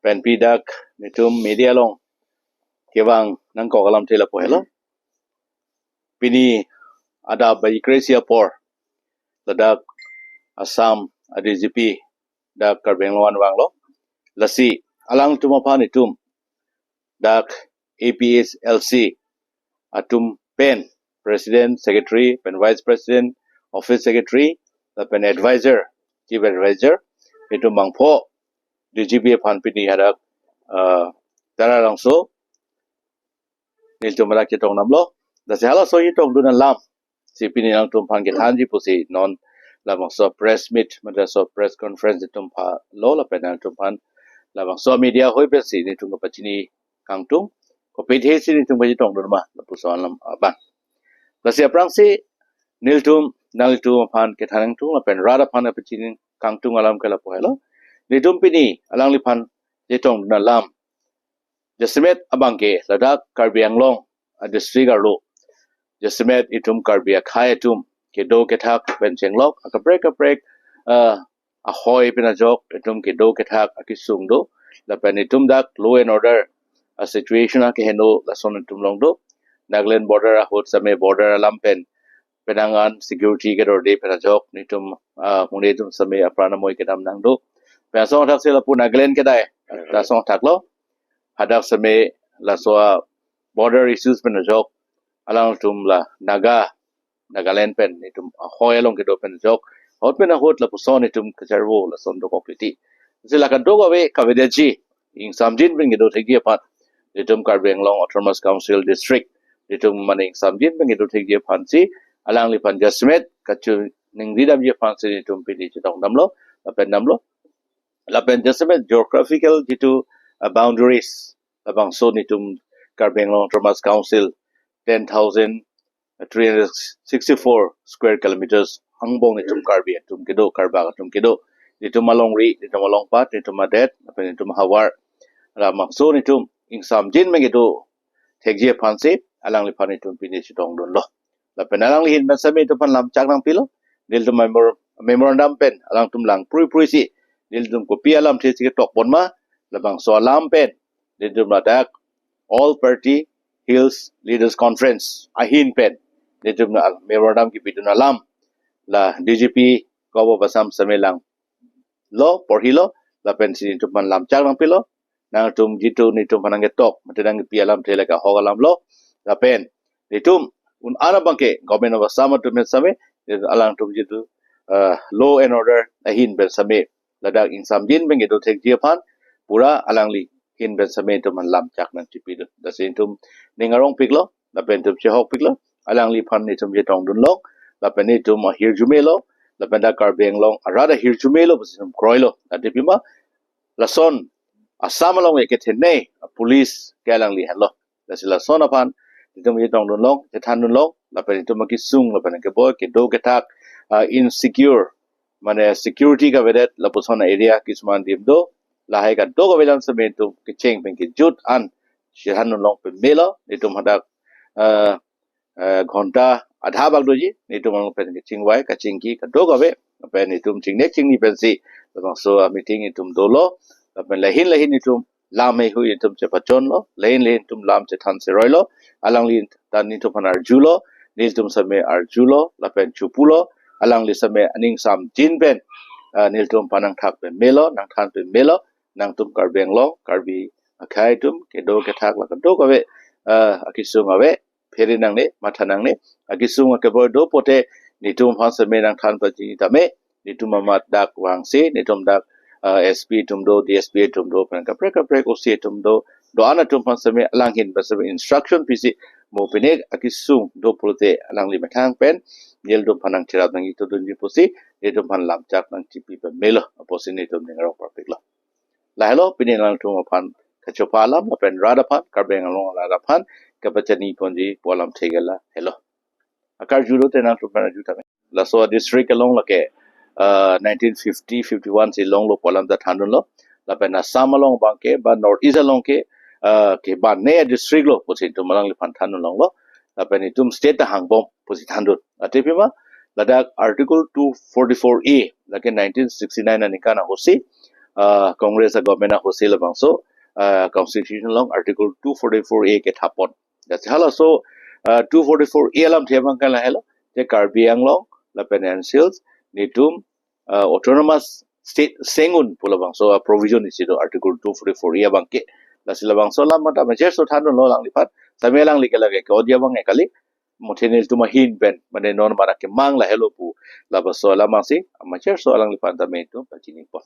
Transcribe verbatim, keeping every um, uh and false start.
pen pini dak netum media along kevang nangkok alamthe lapu helo. Pini adap bai kre-isi apor ladak Assam a D G P dak Karbi Anglong an vanglo. Lasi alangtum aphan itum dak A P H L C atum pen President, Secretary, pen Vice President, Office Secretary, lapen Advisor, Chief Advisor, itum bangpho D G P aphan pini hadak, uh, Taralangso nelitum hadak chetongdamlo. Lasi halaso chetongdun alam si pini nangtum aphan kethanji pusi non labangso press meet, mate laso press conference itum phalo lapen nangtum aphan labangso media ahoi pensi netum kapachini kangtung, kopi athe si netum kachetongdun ma lapuson alam abang. Lasi aphrangsi nelitum nanglitum aphan kethan kangtung lapen rat aphan kapachini kangtung alam ke lapu helo. Netum pini alangliphan chetongdun alam jasemet abangke ladak Karbi Anglong a district arlo jasemet itum Karbi akhei atum kedo kethak pen chenglok akaprek kaprek, uh, ahoi pen ajok itum kedo kethak akesung do. Lapen itum dak law and order a situation akeheno lason itum along do. Nagaland border ahut same border alam pen penang an security kedorde pen ajok netum, ah, hune atum same apran amoi kedam nangdo. Pen asong athak si lapu Nagaland kedai ta asong athaklo. Hadak same laso a border issues pen ajok alangtum la Naga, Nagaland pen netum ahoi along kedo pen ajok ahut pen ahut lapuson netum kacharvo lason dokok titi. Si la kadokave kavedetji, ingsamjin pen kedo thekji aphan netum Karbi Anglong Autonomous Council District netum mane ingsamjin pen kedo thekji aphansi alangliphan jasemet kachiningri damji aphansi netum pini chetongdamlo lapen damlo. Lapen jasemet geographical jitu, uh, boundaries labangso netum Karbi Anglong Autonomous Council ten thousand three hundred sixty-four square kilometers angbong netum Karbi atum kedo, Karbak atum kedo. Netum alongri, netum alongpat, netum adet, lapen netum ahavar, labangso netum ingsamjin pen kedo thekji aphansi alangliphan netum pini chetongdunlo. Lapen alangli ahin pen same netum aphan lamchak nangpilo. Nelitum memor-, memorandum pen alangtum lang prui prui si nelitum kopi alamthe si ketok pon ma, labangso alam pen nelitum ladak All Party Hills Leaders Conference ahin pen nelitum la memorandum kepidun alam la D G P Govt of Assam same langlo, porhilo, lapen si netum aphan lamchak nangpilo. Nangtum jitu netum aphan nangketok mate nangkepi alamthe lake ahok alamlo. Lapen netum un-an abangke Government of Assam atum pen same alangtum jitu, uh, law and order ahin pen same ladak ingsamjin pen kedo thekji aphan pura alangli ahin pen same netum aphan lamchak nangchipidun. Lasi netum ning arongpiklo, lapen netum chehokpiklo, alangliphan netum chetongdunlong, lapen netum ahirjume lo, lapen dak Karbi Anglong arat ahirjume lo pusi netum kroilo. Athe pima lason Assam along ekethene police ke alangli henlo. Lasi lason aphan netum chetongdunlong, chethandunlong, lapen netum akesung, lapen keboi, kedo kethak, ah, insecure, mane security kavedet lapuson area kisuman adim do, lahai kadokave alam same netum kecheng pen kejut an chethandunlong pamelo. Netum hadak, ah, eh, ghonta adha bak doji, netum along pen kachingvai, kachingki kadokave, lapen netum chingnek chingni pensi labangso a meeting netum dolo, lapen lahin lahin netum lam heihui netum chepachonlo, lahin lahin netum lam chethan seroilo, alangli ta netum aphan arjulo, netum same arjulo, lapen chupulo, alangli same aning samjin pen, ah, netum aphan nangthak pamelo, nangthan pamelo, nangtum Karbi Anglong, Karbi akhei atum kedo kethak la kadokave, ah, akesung ave, phere nangne, matha nangne, akesung akeboi do pote netum aphan same nangthan pachini tame, netum amat dak vangsi, netum dak, ah, S P atum do, D S P atum do, pen kaprek kaprek O C atum do, do-an atum aphan same alang ahin pen same instruction pisi mo pine akesung do pulote alangli methang pen nelitum aphan nangcherap nangchetondunji pusi netum aphan lamchak nangchipi pamelo apotsi netum ning arong parpiklo. Lahelo pini nangtum aphan kachopha alam lapen rat aphan, Karbi Anglong arat aphan kapachini ponji pu alamthe ke lahelo. Akarju lote nangtum aphan arju tame. Laso district along lake, ah, nineteen fifty fifty-one si longlo pu alam ta thandunlo. Lapen Assam along abangke ba North East along ke, ah, ke ba ne district lo pusi netum alangliphan thandunlonglo. Lapen netum state ta hangbom pusi thandun. Athe pima ladak Article two forty-four A, lake nineteen sixty-nine aningkan ahutsi uh, Congress a government ahutsi labangso uh, constitution along article two forty-four A kethapon. That's halaso uh, two forty-four A alamthe abang ke lahelo, te Karbi Anglong lapen N C Hills netum uh, autonomous state seng un pu labangso uh, provision isi do article two forty-four A abang ke. Lasi labangso alam mata majer so thandunlo alangliphan, tame alangli ke lake ke odia abang ke kali, muthe nelitum ahin pen mane non mara kemang lahelo pu labangso alam si majer so alangliphan tame netum pachinipon.